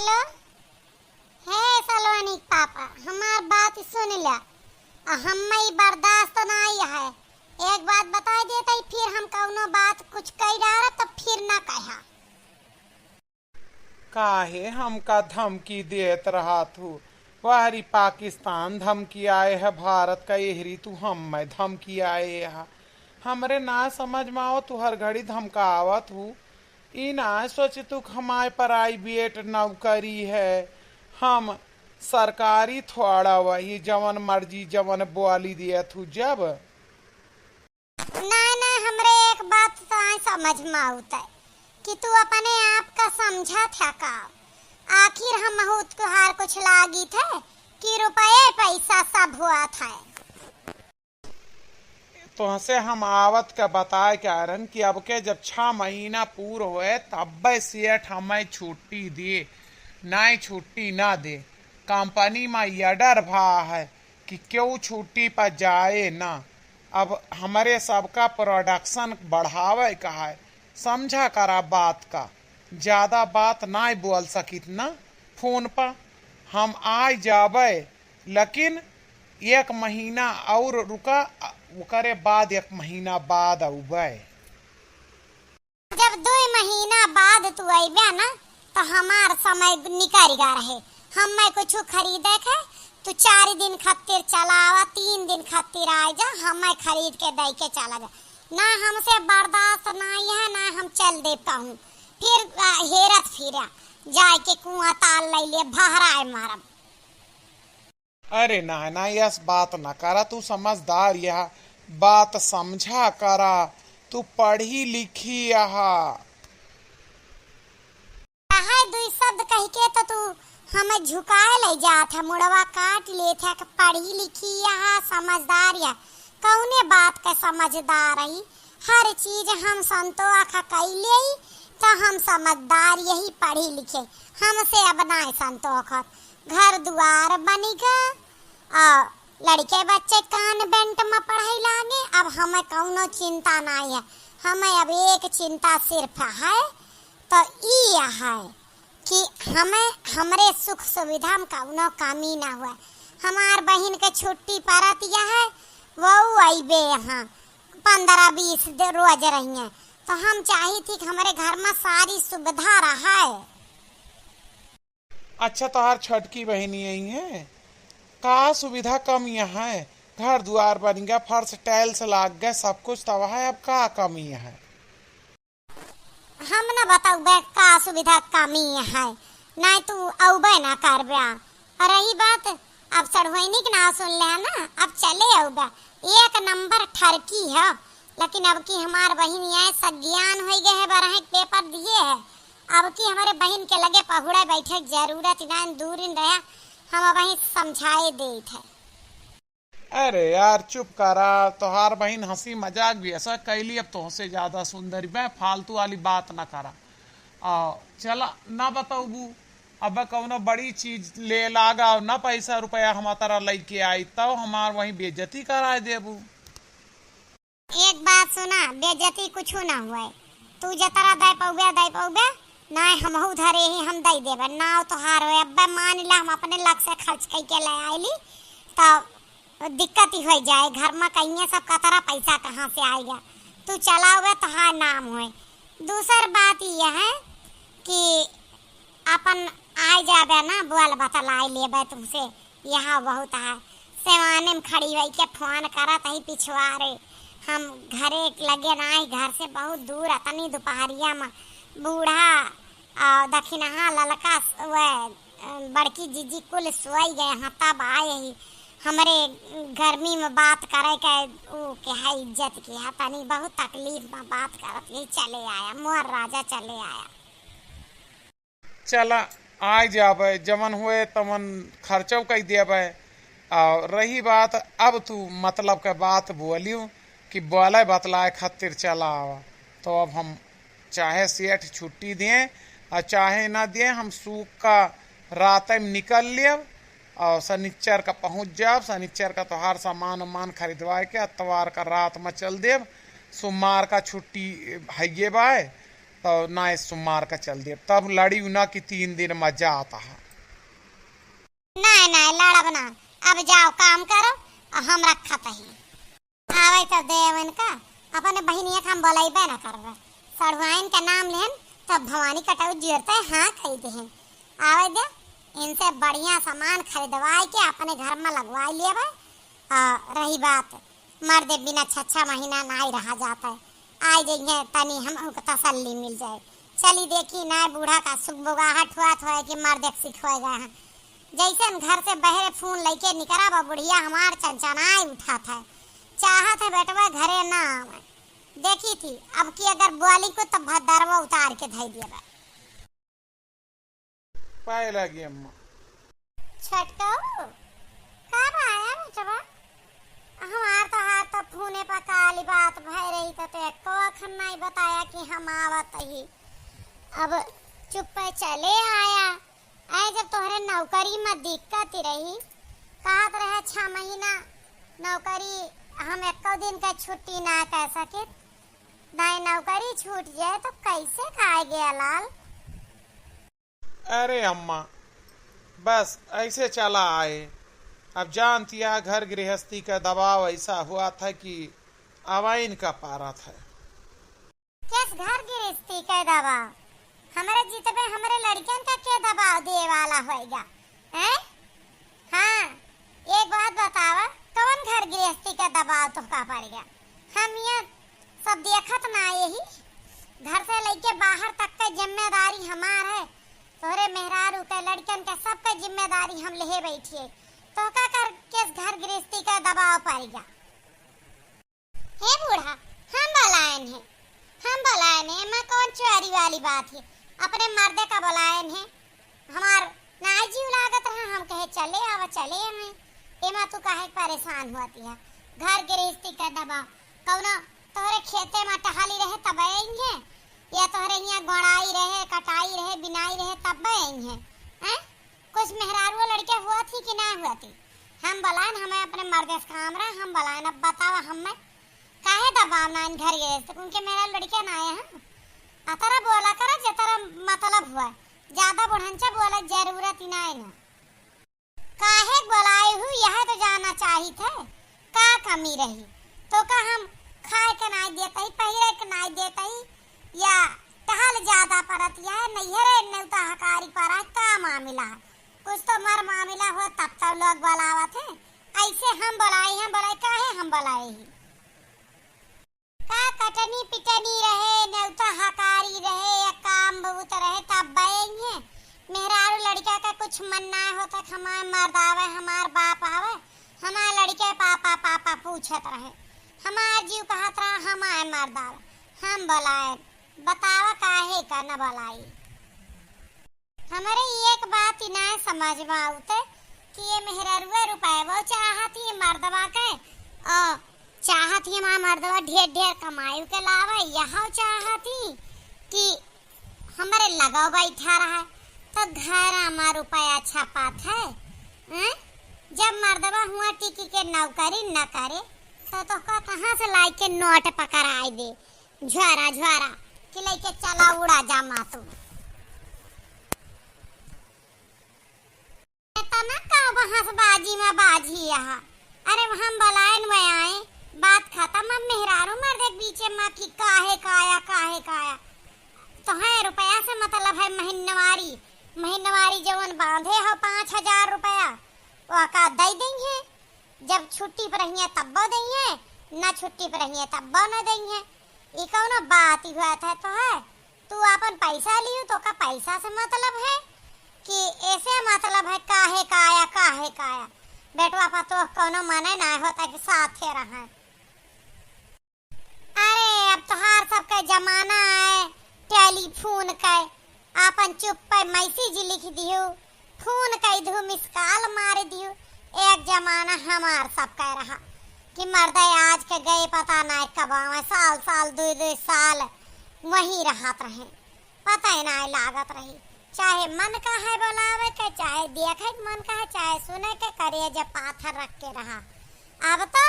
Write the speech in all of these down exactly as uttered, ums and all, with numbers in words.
हेलो, हे सलोनी के पापा, हमार बात सुन ल्या। आ हम्मे ई बर्दाश्त नाई है। एक बात बताई देते, फिर हम कौनो बात कुछ कही डारब तो फिर ना कहा। काहे हमका धमकी देत रहत हू? वहरी पाकिस्तान धमकी आए है भारत का, एहरी तू हम्मे धमकी आए है। हमरे ना समझ में आवत, तू हर घड़ी धमकावत हू। ई ना सोच तू कि हमारे प्राइवेट नौकरी है, हम सरकारी थोड़ा वही जवन मर्जी जवन बोली दिया तू जब। नहीं, नहीं, हमरे एक बात तो आए समझ में आवत है कि तू अपने आप का समझत है का? आखिर हम बहुत तुहार कुछ लागित है कि रुपये पैसा सब हुआ था। तोहसे हम आवत का बताए के आरन कि अब के जब छह महीना पूर होए तब्बे सेठ हमें छुट्टी दिए, नहीं छुट्टी ना दे। कंपनी में ये डर भा है कि केहू छुट्टी पर जाए ना। अब हमरे सबका प्रोडक्शन बढ़ावे का है, समझा करा बात का। ज्यादा बात नाई बोल सकित ना फोन पर। हम आइ जाबे, लेकिन एक महीना और रुका, ओकरे बाद एक महीना बाद अउबे। जब दुइ महीना बाद तू अइबे ना, तो हमार समय निकल गा रहे। हमें कुछ खरीदे के, तू चार दिन खातिर चला आवा, तीन दिन खातिर आइ जा, हमें खरीद के दे के चला जा। ना हमसे बर्दाश्त नाई है, ना हम चल दे पाऊँ। फिर, आ, हेरत फिरा, जाए के कुआं ताल ले ले, भहराए मारब। अरे ना, ना, यस बात ना करा, तू समझदार यह बात समझा करा, तू पढ़ी लिखी यहा। कहे दुई शब्द कह के तो तू हमें झुकाए ले जात है, मुड़वा काट लेत है कि पढ़ी लिखी यहा, समझदार यह। कौने बात का समझदार रही? हर चीज हम संतोख कइले ही, तो हम समझदार यही पढ़ी लिखे, हमसे अब नाय संतोख। घर दुआर बनिगा, और लड़के बच्चे कॉन्वेंट में पढ़ाई लागे, अब हमें कौनो चिंता नाय है। हमें अब एक चिंता सिर्फ है, तो ई है कि हमें, हमरे सुख सुविधा में कौनो कमी ना हुए। हमार बहिन के छुट्टी परत यह है, वो अइबे यहाँ पन्द्रह बीस दे-, रोज रहिए, तो हम चाही थी कि हमरे घर में सारी सुविधा रहे। अच्छा, तोहार छोटकी बहिनी आई है, का सुविधा कम यहाँ है? घर दुआर बन गया, फर्श टाइल्स लाग गए, सब कुछ तब है, अब का कमी है? हम न बतउबे का सुविधा कमी है, नाहीं तू अउबे न करबे। और रही बात, अब सड़हुइनी के नाव सुन ले है ना, अब चले अउबे, एक नंबर ठरकी है। लेकिन अब की हमार बहिन ये सज्ञान होइ गए है, बारह के पेपर दिए है, अब की हमरे बहिन के लगे पहुड़े बैठे के जरूरत नाहीं, दूर ही रहा, हम अब वहीं समझाए देत है। अरे यार, चुप करा, तोहार बहिन हंसी मजाक भी ऐसा कैली, अब तोहसे ज्यादा सुंदर बे, फालतू वाली बात ना करा। आ, चला, ना बतउबू, अब कौनो बड़ी चीज ले लागा, ना पैसा रुपया हम तरह लइके आई, तब हमार वहीं बेइज्जती कराए देबू। एक बात सुना, बेइज्जती कुछू ना हुए, तू जतरा दे पउबे, दे पउबे, नाहीं हमहू धरे ही, हम दे देबे, नाव तोहार होए। अब्बे मान ला, हम अपने लक से खर्च कइके ले आइली, तब दिक्कत ही होइ जाए, घर में कहिए सब कतरा पैसा कहाँ से आइगा, तू चलावे तोहार नाम होए। दूसर बात यह है कि अपन आइ जाबे ना, बोल बतलाए लेबे तुमसे, यहाँ बहुत है। सेवाने में खड़ी होई के फोन करत ही पिछवारे, हम घरे लगे ना ही, घर से बहुत दूर, अतनी दोपहरिया में बूढ़ा आ दखिनहा ललका स-, वह, अ, बड़की जीजी कुल सोई गए हैं, तब आए ही। हमरे गर्मी में बात करे के ऊ के है इज्जत के है, तनी बहुत तकलीफ में बात करत ही चले आया, मोर राजा चले आया। चला, आइ जाबे, जवन होए तवन खर्चो कइ देबे। और रही बात, अब तू मतलब के बात बोलियो कि बोले बतलाए खातिर चला आवा, तो अब हम चाहे सेठ छुट्टी दें और चाहे ना दें, हम सूक का रात में निकल लेब और शनिचर का पहुँच जाब। शनिचर का तोहार सामान उमान खरीदवाए के अतवार का रात में चल देब। सोमवार का छुट्टी हइये बाय, तो नाय सुमार का चल दिया, तब लड़ी उना की तीन दिन मजा आता है। नाय, नाय, लड़ब ना। अब जाओ काम करो, और हम रखत ही। आवे तो देवन का, अपने बहिनिया के हम बोलैबे ना करबे। सढ़ुआइन के नाम लेहन, तब भवानी कटऊ जियरते हाँ कहि देहन। आवे दे, इनसे बढ़िया सामान खरीदवाई के अपने घर में लगवाई लेबे। और रही बात, मर्दे बिना छह छह महीना नाई रहा जाता है। आई जइहें, तनी हमहू के तसल्ली मिल जाए। चली देखी, नाय बूढ़ा का सुगबुगाहट हुआ था कि मर्दे के सिख होए गए हैं। जैसे हम घर से बहरे फोन लइके निकरा बा, बुढ़िया हमार चनचनाए उठा था। चाहत है बेटवा घरे ना आवे। देखी थी, अब की अगर बोली को तब भदरवा उतार के धई दिया बा। पाए लागी अम्मा। छोटकऊ, कब आया बेटवा? हमार तोहार तो फोने पर काली बात भय रही, तो, तो एको अखन नहीं बताया कि हम आवत ही। अब चुप्पे चले आया। आए जब तोहरे नौकरी में दिक्कत ही रही, कहत रहे छह महीना नौकरी हम एको दिन का छुट्टी ना कर सकित, दाई नौकरी छूट जाए तो कैसे खाए गया लाल? अरे अम्मा, बस ऐसे चला आए। अब जानती है, घर गृहस्थी का दबाव ऐसा हुआ था कि अवाइन का पारा था। किस घर गृहस्थी का दबाव? हमरे जितबे हमरे लड़कन का के दबाव दिए वाला होएगा, हैं? हाँ, एक बात बतावा, कौन घर गृहस्थी का दबाव तोहका पड़ गया? हम ये सब देखत ना, यही घर से लेके बाहर तक के जिम्मेदारी हमार है। तोहरे मेहरारू के, लड़कन के, सबके जिम्मेदारी हम लेहे बैठिए। तोहका कर किस घर गृहस्थी का दबाव पड़ गया? हे बूढ़ा, हम बलायन है, हम बलायन है, एमा कौन चोरी वाली बात है? अपने मर्दे का बलायन है। हमार नाई जीव लागत रहा, हम कहे चले आवा, चले आवे। एमा तू काहे परेशान होती है? घर गृहस्थी का दबाव, कौनो तोहरे खेते में टहली रहे तब आई है, या तोहरे हियाँ गोड़ाई रहे, कटाई रहे, बिनाई रहे तब आई है, हैं? कुछ मेहरारू लड़के हुआ थी कि ना हुआ थी? हम बलायन, हमें अपने मर्दे से काम रहा, हम बलायन। अब बतावा हमें काहे दबाव ना इन घर गृहस्थ, उनके मेहरारू लड़के ना आए हैं। अतरा बोला करा जतरा मतलब हुआ, ज्यादा बढ़ंचा बोले जरूरत ही ना है ना। काहे बोलाए हूँ, यह तो जानना चाहित है, का कमी रही? तोका हम खाए के नाई देत ही, पहिरे के नाई देत ही, या टहल ज्यादा परत, या नैहरे नेवता हकारी परा, का मामिला है? कुछ तो मर मामिला हो तब तो लोग बोलावत है। ऐसे हम बोलाई, हम बोलाई, काहे हम बोलाई ही? का कटनी पिटनी रहे, नेवता हकारी रहे, या काम बहुत रहे, तब बएंगे। मेहरारू लड़का का कुछ मन ना हो तो हमार मर्द आवे, हमार बाप आवे, हमार लड़के पापा पापा पूछत रहे, हमार जीव कहत रहा हमार मर्द आवे, हम बोलाए। बतावा काहे का न बोलाई? हमरे एक बात ही ना समझ में आवत कि ये मेहररुआ रुपयवा चाहत ही मर्दवा के, और चाहत ही हमार मर्दवा ढेर ढेर कमाई के लावे, यह चाहत ही कि हमरे लगाव बैठा रहा, तो घर हमार रुपया छपात है, हैं? जब मर्दवा हुआ टिकी के नौकरी न करे, तो तोहका कहाँ से लाई के नोट पकड़ाई दे? झ्वारा, झ्वारा, कि लइके चला उड़ा जा मातू। एतना का बहस बाजी में बाजी यहाँ। अरे हम बलायन में आए, बात खत्म। अब मेहरारू मर्द एक बीचे में कि काहे काया, काहे काया। तो है रुपया से मतलब है महीनवारी, महीनवारी जवन बांधे हो पाँच हजार रुपया, वो का दे देंगे। जब छुट्टी पर रहिए तब्बो दइहे, ना छुट्टी पर रहिए तब्बो न दइहे। ई कौनो बात ही हुआ था तो है? तू अपन पैसा लियो तो का पैसा से मतलब है कि ऐसे मतलब है काहे काया, काहे काया? बेटवा पतोह कौनो मने ना होता कि साथे रहे। अरे, अब तोहार सबके जमाना है टेलीफोन के, आपन चुप्पे मैसेज लिख दियो, फोन कई दियो, मिस कॉल मार दियो। एक जमाना हमार सबके रहा कि मर्दे आज के गए पता नाय कब आवे, साल साल, दुई दुई साल वहीं रहत रहे। पता ही नाय लागत रही। चाहे मन कहे बोलावे के, चाहे देखे के मन कहे, चाहे सुने के, करेज पाथर रख के रहा। अब तो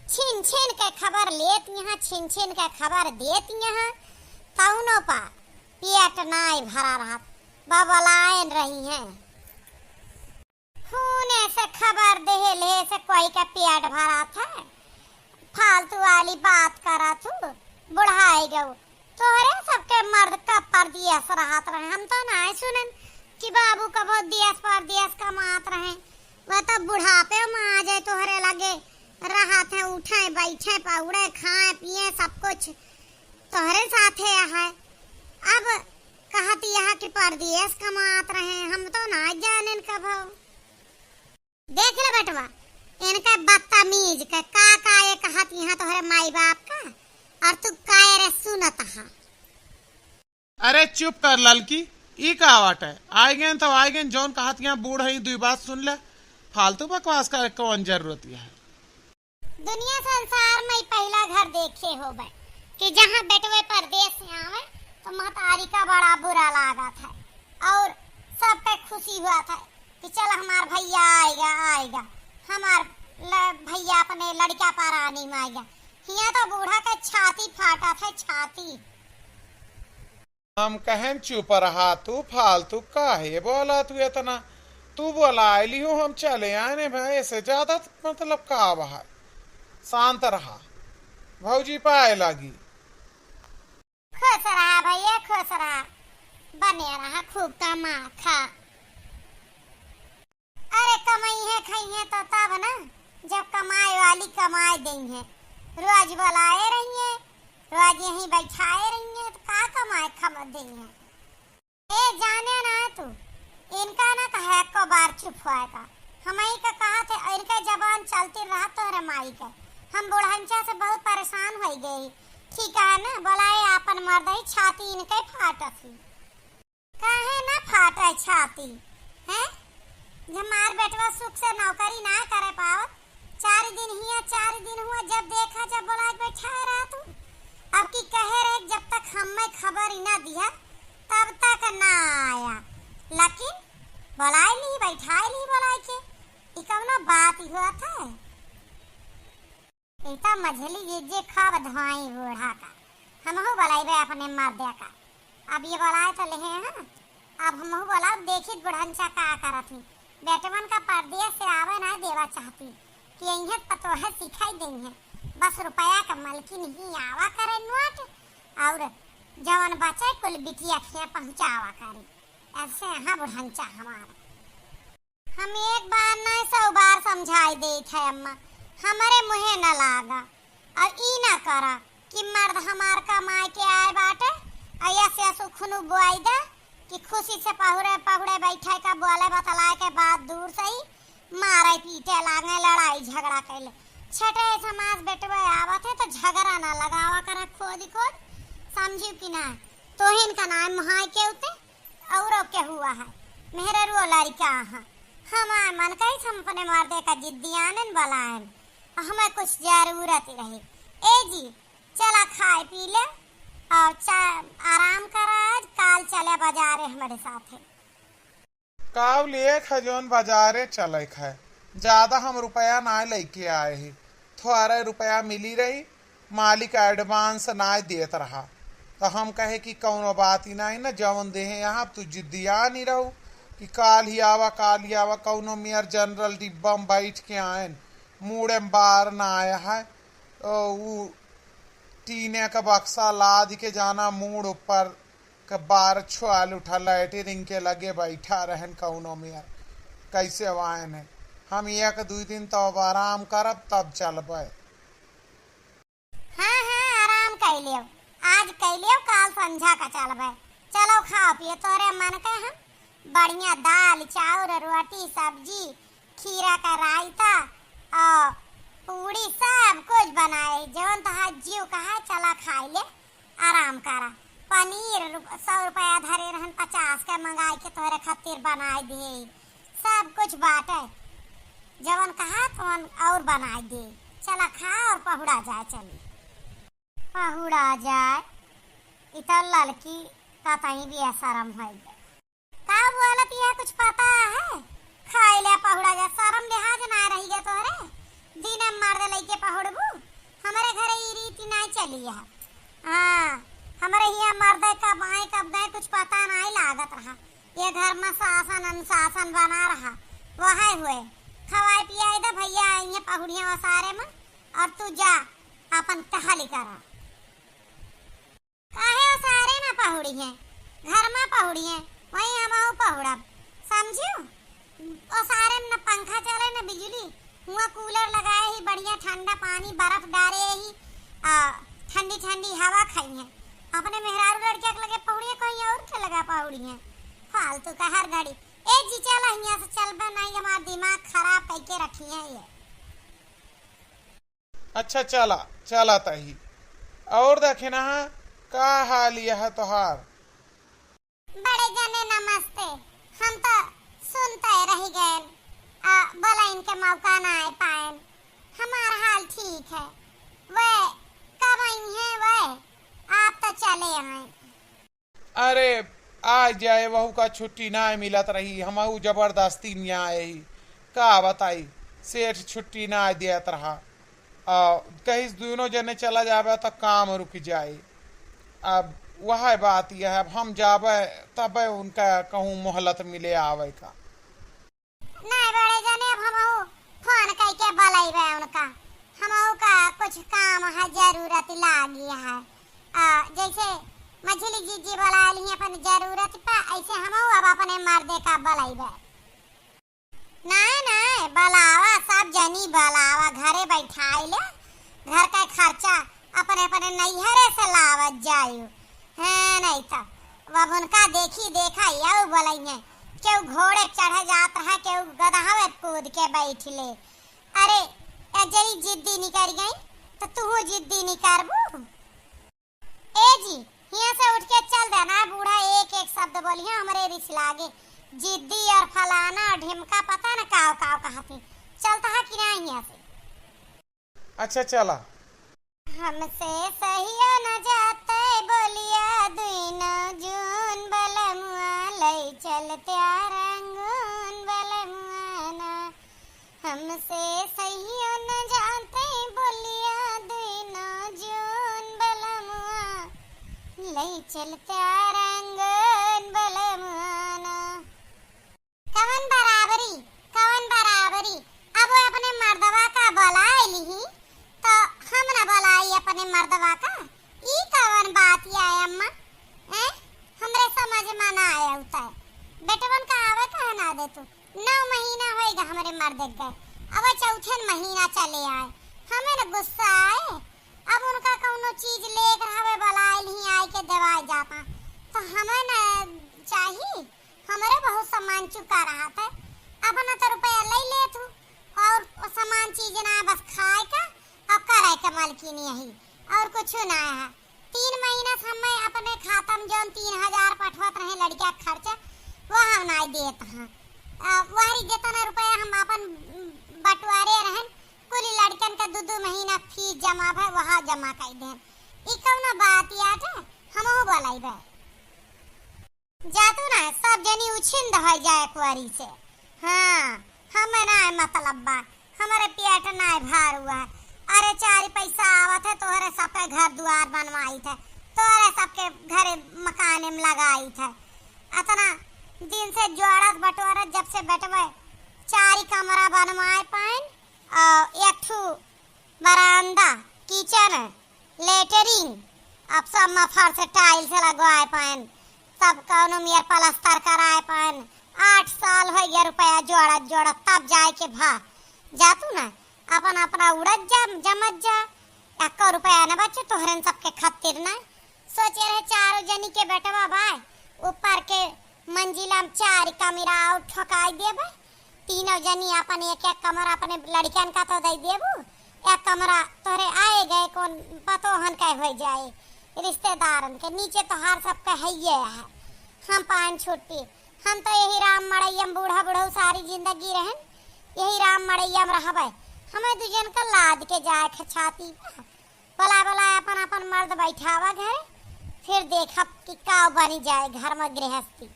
छिन छिन के खबर लेत यहाँ, छिन छिन के खबर देत यहाँ। कउनो पा पेट नाई भरा रहत, बबलाइन रही हैं। खूने से खबर देहले से कोई का पेट भरत है? फालतू वाली बात करत हूँ, बुढ़ाई गऊ। तोहरे सबके मर्द का परदेस रहत रहे, हम तो नाई सुनन कि बाबू कबो देस परदेस कमात रहे। वह तो बुढ़ापे में आ जाए, तोहरे लगे रहत है, उठे, बैठे, पौड़े, खाए, पिए, सब कुछ तोहरे साथे है। अब कहत यह कि परदेस कमात रहे, हम तो ना जानेन कबो। देख ले बेटवा, इनका बदतमीज का का का ये कहत यहाँ तोहरे माई बाप का, और तू काहे रे सुनत हा? अरे चुप कर ललकी, ई का बाटे? आइ गएन तो आइ गएन, जौन कहत यहाँ बूढ़ है, दुई बात सुन ले, फालतू बकवास करे कौन जरूरत है? दुनिया संसार में पहिला घर देखे होबे कि जहाँ बेटवे परदेस से आवे तो महतारी का बड़ा बुरा लागत है और सब पे खुशी हुआ था कि चल हमार भैया आएगा, आएगा, हमार ल-, भैया अपने लड़का परानी में आएगा। हियाँ तो बूढ़ा के छाती फाटत है, छाती। हम कहेन, "चुप रहा तू, फालतू काहे बोला तू इतना? तू बोला लिहू, हम चले आने भाई, ऐसे ज्यादा मतलब का बा है? शांत रहा, भौजी पाए लागी।" खुश रहा भैया, खुश रहा, बने रहा, खूब कमा खा। अरे कमइहे खइहे तो तब ना, जब कमाए वाली कमाए देइहे। रोज बोलाए रहिए, रोज यहीं बैठाए रहिए, तो का कमाए खम देइहे? ए जाने ना तू, इनका ना कहे एको बार चुप होए का। हमही का कहा थे, इनके जबान चलती रहा तोहरे माई के। हम बुढ़ंचा से बहुत परेशान हो गई। ठीक है ना, बोलाए आपन मर्द ही, छाती इनके फाटत ही। काहे ना फाटे छाती, हैं? जब हमार बेटवा सुख से नौकरी ना करे पावत, चार दिन हिया, चार दिन हुआ, जब देखा, जब बोलाए के बैठाए रहा तू। अब की कहे रहे, "जब तक हमें खबर ही ना दिया, तब तक ना आया।" लेकिन बोलाए ली, बैठाए ली बोलाए के, ई कौनो बात ही हुआ था? ई त मझली जे जे खाब धोआई बूढ़ा का। हमहू बोलाइबे अपने मर्दे का। अब ये बोलाए तो लेहे हैं, अब हमहू बोलाब, देखी बुढ़ंचा का करत ही। बेटवन का परदेस से आवे ना देवा चाहती कि इन्हें पतोहे सिखाई देइहे। बस रुपया का मलकिन ही आवा करे नोट, और जवन बचे कुल बिटिया के पहुँचावा करे। ऐसे यहाँ बुढ़ंचा हमार। हम एक बार नाहीं सौ बार समझाई देत है अम्मा, हमरे मुँहे न लागा। और ई ना करा कि मर्द हमार कमाए के आए बाटे, और ऐसे सुखनू बुआई दे कि खुशी से पहुड़े पहुड़े बैठे का बोले बतलाए के बाद दूर से ही मारे पीटे लागे, लड़ाई झगड़ा कैले। छठे समाज बेटवे आवत है तो झगड़ा ना लगावा करा खोद खोद, समझियो कि ना? तोहिन का नाम मुहाई के उते औरो के हुआ है, मेहररुओ लड़का है। हमार मन कही हम अपने मर्दे का जिद्दी आनन बलायन, हमें कुछ जरूरत ही रही। ए जी, चला खाए पी ले और चा-, आराम करा, आज काल चले बाजारे हमारे साथे। काव लिए खजोन बाजारे चले खाए, ज्यादा हम रुपया ना लेके आए ही, थोड़ा रुपया मिली रही, मालिक advance नाय देत रहा। तो हम कहे कि कौनो बात ही नाहीं ना, जवन देहे यहाँ, अब तू जिद्दियान ही रहू कि काल ही आवा, काल ही आवा। कौनो मेयर general डिब्बा में बैठ के आयन, मूड़े में बार ना आया है। तो ऊ टीने का बक्सा लाद के जाना मूड़ ऊपर के बार छोल उठा, लैटरिन के लगे बैठा रहन कौनो मेयर। कैसे वायन है, हम एक दुई दिन तो अब आराम करब, तब चलबे। हाँ, हाँ, आराम कइ लेव। आज कइ लेव, काल संझा का चलबे। चलो खाओ पियो, तोरे मन के हम बढ़िया दाल, चाउर, रोटी, सब्जी, खीरा का रायता और पूड़ी सब कुछ बनाए। जवन तोहार जीव कहा चला खाई ले, आराम करा। पनीर रु-, सौ रुपया धरे रहन, पचास के मंगाई के तोहरे खातिर बनाई दे। सब कुछ बाटे, जवन कहा तवन और बनाई दे। चला खा और पहुड़ा जाए चली। पहुड़ा जाए, इ तो ललकी कतई बेशरम होइ गए। का बोलत यह कुछ पता है? खाए ले पहुड़ा जाए, शरम लिहाज ना रही गए तोहरे। दिन में मर्द लइके पहुड़बू, हमरे घरे ई रीति ना चली है। हाँ, हमरे हिया मर्द अनुशासन बना रहा, वह हुए। खवाए पियाए दे भइया, इहे पहुड़िया ओसारे में, और तू जा अपन टहली करा। काहे ओसारे ना पहुड़िहे, घर में पहुड़िहे, वहीं हमहू पहुड़ब, समझियो? ओसारे में न पंखा चले न बिजली, हुआ कूलर लगाए ही, बढ़िया ठंडा पानी बर्फ डारे ही, आ ठंडी ठंडी हवा खाइहे। अपने मेहरारू लड़किया के लगे पहुड़िहे, कहीं और के लगे पहुड़िहे? फालतू का हर घड़ी। ए जी, चला हियाँ से चलबे नहीं, हमार दिमाग खराब कइके रखिहे ये। अच्छा, चला, चला तही। और दखिनहा, का हाल यह तोहार? बड़े जने नमस्ते, हम तो सुनते रह गए, आ, बोला इनके मौका ना आए पाएन। हमार हाल ठीक है, वे कब आई हैं वे, आप तो चले आए। अरे, आ जाए, वहू का छुट्टी नाय मिलत रही, हमहू जबरदस्ती में आए ही। का बताई, सेठ छुट्टी नाय देत रहा। आ, कहीं दुनों जने चला जाबे त काम रुक जाए। अब वह बात यह है, अब हम जाबे तबे उनका कहूँ मोहलत मिले आवे का। नहीं बड़े जने, अब हमहू फोन कइके बोलइबे उनका, हमहू का कुछ काम है, जरूरत लागी है। आ, जैसे मझली जीजी बोलाइल ही अपन जरूरत पे, ऐसे हमहू अब अपने मर्दे का बोलइबे। नहीं, नहीं, बोलावा, सब जनी बोलावा, घरे बैठाई ले, घर का खर्चा अपने, अपने नैहरे से लावत जायु। हाँ, नहीं तो अब उनका देखी देखा यऊ बोलइहे, केहू घोड़े चढ़े जात रहा, केहू गदहवे कूद के बैठ ले। अरे, ए जरी जिद्दी निकर गई, तो तू जिद्दी निकरबू? ए जी, हियाँ से उठ के चल देना, बूढ़ा एक एक शब्द बोलिहे, हमरे रिस लागे। जिद्दी और फलाना और ढिमका, पता न काव काव कहती। चलता है कि ना हियाँ से? अच्छा, चला। हमसे सहिया न जाते बोलिया, दुइनो जून बलमुआ, लई चलत्या रंगून बलमुआ ना। हमसे सहिया न जाते बोलिया, दुइनो जून बलमुआ, लई चलत्या रंगून बलमुआ ना। कवन बराबरी, कवन बराबरी? अब वो अपने मर्दवा का बोलाइ लिही, तो हम न बोलाई अपने मर्दवा का? ई कवन बात आय अम्मा? हैं? हमरे समझ में ना आया होता है। बेटवन का आवे कहे ना दे तू? नौ महीना होइगा हमरे मर्दे के गए, अब चौथे महीना चले आए। हमें न गुस्सा आए, अब उनका कौनो चीज लेके हमें बोलाए नहीं, आए के देवाए जाता, तो हमें न चाही। हमरे बहुत सामान चुका रहा था, अपना तो रुपया ले ले तू, और वो सामान चीज ना, बस खाए का और करे के मलकिनी यही, और कुछ ना है। तीन महीना से हमें अपने खाता में जौन तीन हजार पठवत रहे लड़किया के खर्चा, वो हम नाई देत हैं। अ, वहरी जितना रुपया हम अपन बंटवारे रहन, कुल लड़कन का दू दू महीना फीस जमा भय, वहाँ जमा कर देन। ई कौनो बात याटे, हमहू बोलाइबे। जातू ना, सब जनी उछिंद हो जाए कुआरी से। हाँ, हमें ना मतलब बा, हमरे पेट ना भार हुआ। अरे, चार पैसा आवत है, तोहरे सबके घर दुआर बनवाई थे, तोहरे सबके घरे मकाने में लगाई थे। अतना दिन से जोड़त बटोरत, जब से बेटवे चार कमरा बनवाए पाइन, और एक ठू बरामदा, किचन, लेटरिन, अब सब में फर्श टाइल्स लगवाए पाएन, सब कौनो मेर प्लास्टर कराए पाएन। आठ साल होइ गया रुपया जोड़त जोड़त, तब जाए के भा। जा तू ना, अपन अपना उड़त जा, जमत जा, एको रुपया न बचे तोहरन सबके खातिर ना। सोचे रहे चारों जनी के बेटवा बाय, ऊपर के मंजिला में चार कमरा और ठोकाई देबे, तीनों जनी अपन एक एक कमरा अपने लड़कियन का तो दे देबू, एक कमरा तोहरे आए गए कौन पतोहन के हो जाए, रिश्तेदारन के। नीचे तोहार सबके हइये है, हम पान छुट्टी। हम तो यही राम मड़ैया में बूढ़ा बुढ़ऊ सारी जिंदगी रहन, यही राम मड़ैया में रहबे। हमें दुजन का लाद के जाए के छाती बा। बोला बोला अपन अपन मर्द बैठावा घरे, फिर देखब कि का बनी जाए घर में गृहस्थी।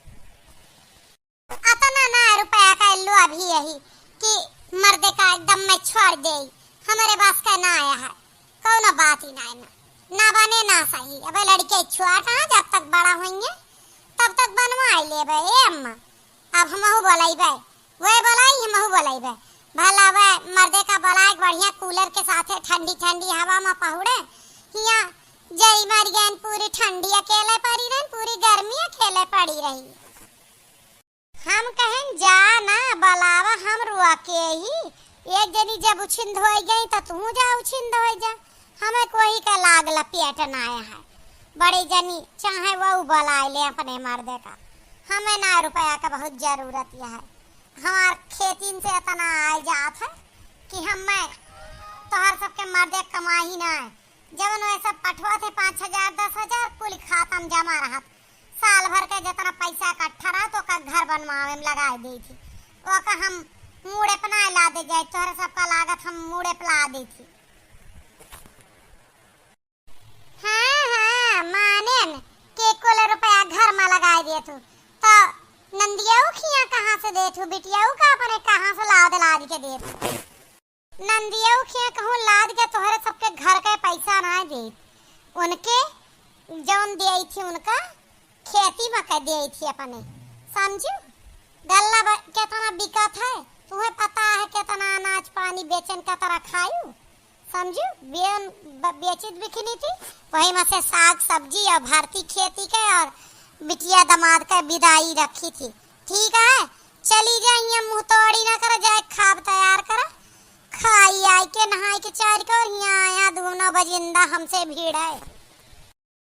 अतना ना रुपया का लोभ ही यही कि मर्दे का एकदम में छोड़ दे, हमरे बस का ना आया है, कौनो बात ही ना है, ना, ना बने ना सही। अबे लड़के छोट हैं, जब तक बड़ा होइहें तब तक बनवाई लेबे। ए अम्मा, अब हमहू बोलइबे, वे बोलाई, हमहू बोलइबे। भला वे मर्दे का बोलाए के बढ़िया कूलर के साथे ठंडी ठंडी हवा में पहुड़े। हियाँ जरी मर गयन, पूरी ठंडी अकेले पड़ी रहन, पूरी गर्मी अकेले पड़ी रही। हम कहेन जा ना बोलावा, हम रुआ के ही। एक जनी जब उछिंद होइ गई तो तू जा उछिंद होइ जा। हमें कोई का लाग लपेट ना आया है। बड़ी जनी चाहे वो बोलाए ले अपने मर्दे का, हमें ना रुपया का बहुत जरूरत यह है। हमार खेतीन से इतना आय जात है कि हमें तोहर सबके मर्दे कमाही ना है। जवन वह सब पठवा थे पाँच हजार, दस हजार, कुल खाता में जमा रहत। साल भर के जितना पैसा इकट्ठा रहत, ओका घर बनवावे में लगाए देई थी। ओका हम मूड़े पे ना ला दे जाए, तोहरे सबका लागत हम मूड़े पे ला दे थी। हाँ, हाँ, मानेन के कुल रुपया घर में लगाए दे तू, तो नंदिया खिया कहाँ से दे तू, बिटिया का अपने कहाँ से लाद लाद के दे तू? नंदिया खिया कहूँ लाद के तोहरे सबके घर के पैसा ना दे, उनके जौन दियाई थी उनका खेती में के दियाई थी अपने, समझू? गल्ला ब-, केतना बिकत है, तुम्हें पता है केतना अनाज पानी बेचन का तरह खायू, समझू? बेन ब-, बेचित बिकनी थी, वही में से साग सब्जी और भारती खेती के और बिटिया दामाद के विदाई रखी थी। ठीक है, चली जा, हियाँ मुँह तोड़ी ना कर, जाए खाब तैयार कर, खाई आई के नहाई के चार के, और हियाँ आया दूनो बजिंदा हमसे भीड़ है।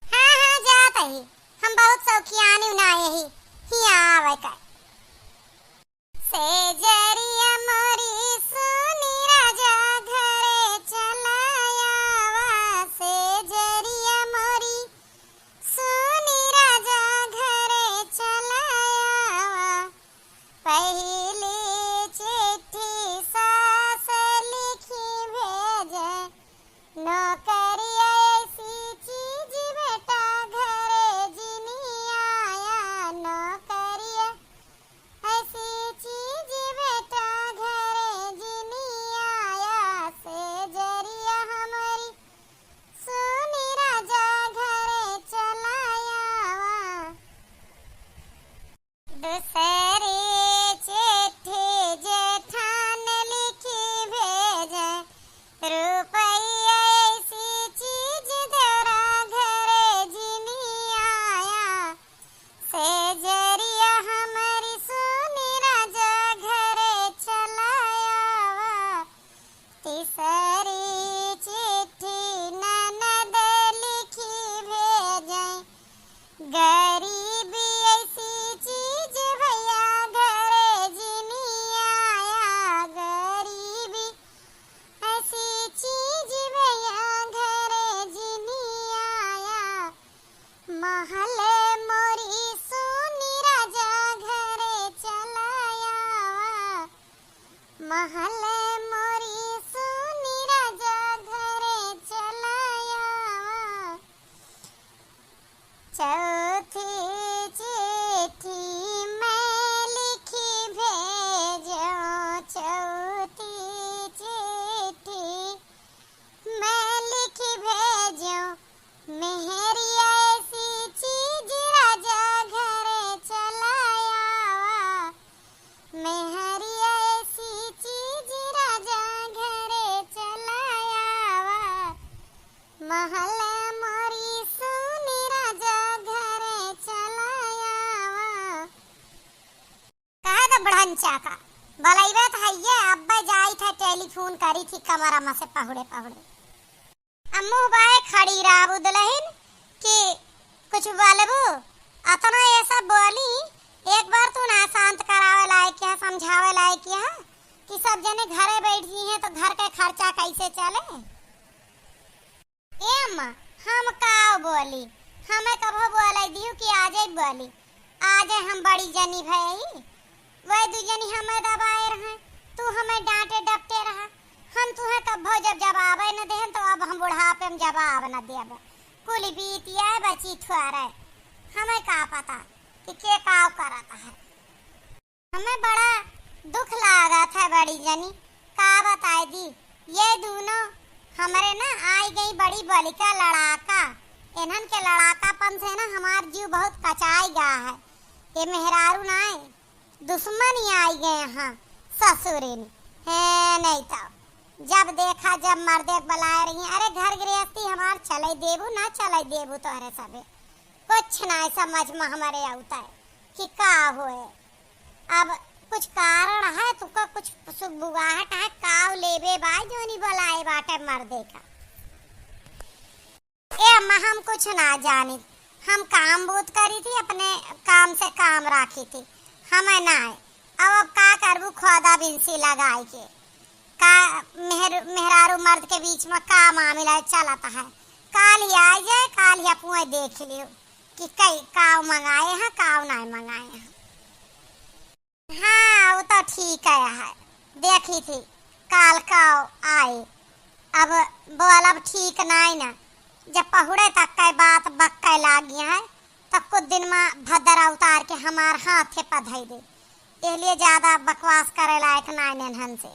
हाँ, हाँ, जात ही, हम बहुत शौकियानी ना यही, हियाँ आवे का। सेजरिया मोरी सुनी राजा घरे चला आवा, सेजरिया मोरी सुनी राजा घरे चला आवा। पहली चिट्ठी सास लिखी भेजे, नौकरिया ऐसी चीज बेटा घरे जिनी आया, नौकरिया ऐसी चीज बेटा घरे जिनी आया, सेजरिया हमरी सुनी राजा घरे चला आवा। दूसरी चिट्ठी जेठान लिखी भेजे, रुपया ऐसी चीज देवरा घरे जिनी आया, सेजरिया हमरी सुनी राजा घरे चला आवा। तीसरी चिट्ठी ननद लिखी भेजे, गरीबी ऐसी चीज भैया घरे जिनी आया, गरीबी ऐसी चीज भैया घरे जिनी आया। महल मोरी सुनी राजा घरे चला आवा, महल मोरी सुनी राजा घरे चला आवा। चौथी चिट्ठी मैं लिखी भेजो, चौथी चिट्ठी मैं लिखी भेजो, मेहरिया ऐसी चीज राजा घरे चला आवा, मेहरिया ऐसी चीज राजा घरे चला आवा, महल मोरी सुनी राजा घरे चला आवा। कहे तो बुढ़न चाका, बोलैबे तो हइये, अब्बे जाई था टेलीफोन करी थी कमरा में से पहुड़े पहुड़े। अब मुँह बाए खड़ी रहबू दुलहिन कि कुछ बोलबू? अतना ऐसा बोली, एक बार तू ना शांत करावे लायक है, समझावे लायक है कि सब जने घरे बैठ जी हैं तो घर के खर्चा कैसे चले? ए अम्मा, हम का बोली? हमें कबो बोले दियो कि आजे बोली, आजे हम बड़ी जनी भई, वह दू जनी हमें दबाए रहे, तू हमें डांटे डपटे रहा। हम तुहें कबो जब जवाबे न देहन, तो अब हम बुढ़ापे में जवाब न देबे। कुल बीतिया बची थुआरे, हमें का पता कि के का करत है। हमें बड़ा दुख लागत है बड़ी जनी, का बताए दी, ये दूनो हमरे ना आई गई बड़ी बलिका लड़ाका। इन्हन के लड़ाकापन से ना हमार जीव बहुत कचाई गा है। ये मेहरारू ना है, दुश्मन ही आई गए हैं ससुरिन। है नहीं तो जब देखा, जब मर्दे के बुलाए रही, "अरे घर गृहस्थी हमार चले देबू, ना चले देबू तोहरे सबे।" कुछ ना समझ में हमारे आवता है कि का होए। अब कुछ कारण है, तुका कुछ सुगबुगाहट है, काव लेबे बा जोनी बुलाए बाटे मर्दे का। ए अम्मा, हम कुछ ना जानी, हम काम बूत करी थी, अपने काम से काम राखी थी, हमें ना आए। अब, अब का करबू, खोदा बिनसी लगाई के का मेहर-, मेहरारू मर्द के बीच में का मामला चलत है? काल ही आ जाए, काल ही अपुए देख लियो कि कई काव मंगाए हैं, काव ना मंगाए हैं। हाँ, वो तो ठीक है, है। देखी थी, काल का आए। अब बोलब ठीक नाई ना, जब पहुड़े तक के बात बक्के लागी है, तब कुछ दिन में भद्दर उतार के हमार हाथे पर धई दे। एह लिए ज्यादा बकवास करे लायक नाई नेनहन से।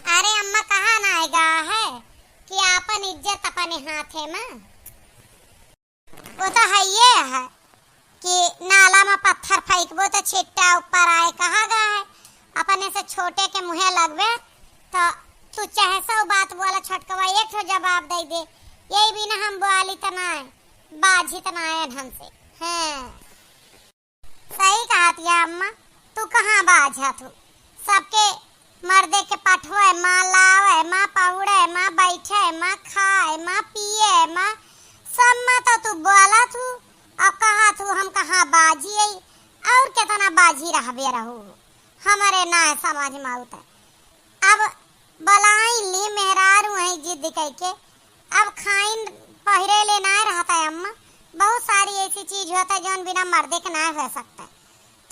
अरे अम्मा, कहाँ नाई गा है कि आपन इज्जत अपने हाथे में। वो तो हइये है कि नाला में पत्थर फेंकबो तो छिट्टा ऊपर आए, कहा गा है। अपने से छोटे के मुँहे लगबे तो तू चाहे सौ बात बोला, छोटकवा एक ठो जवाब दे दे। यही बिना हम बोली तो ना है, बाझी तो ना है ढंग से। हाँ, सही कहत या अम्मा, तू कहाँ बाझा थू? सबके मर्दे के पठवे, माँ लावे, माँ पहुड़े, माँ बैठे, माँ खाए, माँ पिए, माँ सब माँ तो तू बोला थू, अब कहा थू हम कहाँ बाझी आई, और कितना बाझी रहबे रहू, हमारे ना समझ में आवत है। अब बोलाई ली मेहरारू हैं जिद कइके, अब खाइन पहिरे ले ना रहता है अम्मा, बहुत सारी ऐसी चीज होता है जौन बिना मर्दे के ना हो सकता है।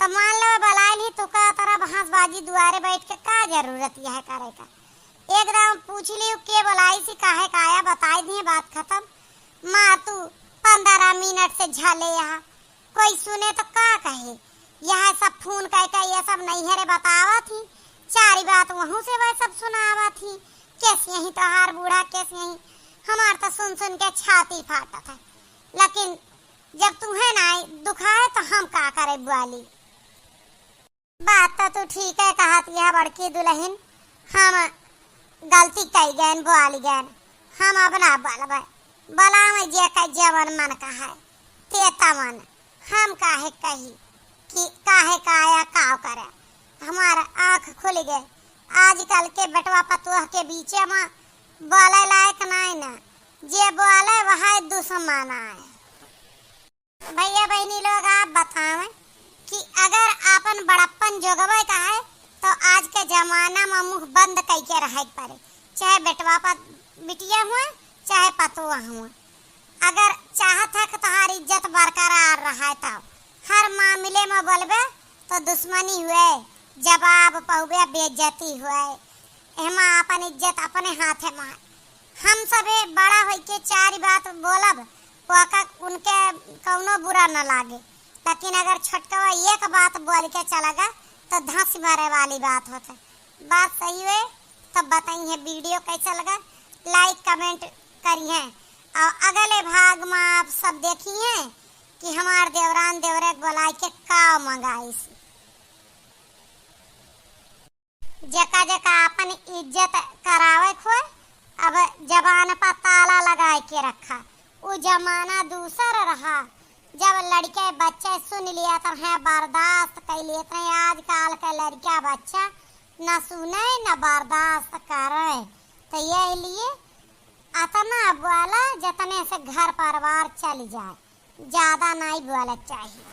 तो मान लो, बलाइल ही, तुका तरह भैंसबाजी दुआरे बैठ के का जरूरत यह करे का? एकदम पूछ लियो के बलाई सी, काहे का आया, बताई दिए, बात खत्म। माँ तू पंद्रह मिनट से झले यहाँ, कोई सुने तो का कहे? यह सब फोन कह के ये सब नहीं है रे बतावत ही, चारी बात वहूँ से वह सब सुनावत ही। कैसे यही तोहार बूढ़ा, कैसे यही हमार तो सुन सुन के छाती फाटत है। लेकिन जब तुम्हें ना दुखाए तो हम का करे बुआली? बात तो तू ठीक है कहत यह बड़की दुल्हन, हम गलती कई गए, बोली गए, हम अब ना बोलबे, बोलावे जे का जवन मन का है ते तवन, हम काहे कही कि काहे का आया काव करे, हमार आँख खुल गए। आजकल के बेटवा पतोह के बीचे में बोले लायक नाई ना, जे बोले वह दुश्मन आए। भैया बहनी लोग, आप बतावें कि अगर आपन बड़प्पन जोगवे का है, तो आज के जमाना में मुँह बंद कइके रहे के पड़े, चाहे बेटवा पर बिटिया हुआ, चाहे पतोह हुआ। अगर चाहत है कि तोहार इज्जत बरकरार रहे, तो हर मामले में बोलबे तो दुश्मनी हुए, जवाब पहुबे, बेइज्जती हुए। एहमा अपन इज्जत अपने हाथे में है। हम सभे बड़ा होइके चारि बात बोलब, ओका उनके कौनो बुरा न लागे, लेकिन अगर छोटकवा एक बात बोल के चला गा, तो धंस मरे वाली बात होत है। बात सही हुए, तब बताइए video कैसा लगा, like comment करिए। और अगले भाग में आप सब देखिए कि हमार देवरान देवरे के बोलाए के का मंगाइस। जेका जेका आपन इज्जत करावे खोए, अब जबान पर ताला लगाए के रखा। उ जमाना दूसर रहा, जब लड़के बच्चे सुन लिया तो हैं बर्दाश्त कर लिए, तो आजकल के लड़का बच्चा न सुने न बर्दाश्त करे। तो ये लिए अतना बोला जतने से घर परिवार चल जाए, ज्यादा नहीं बोले चाहिए।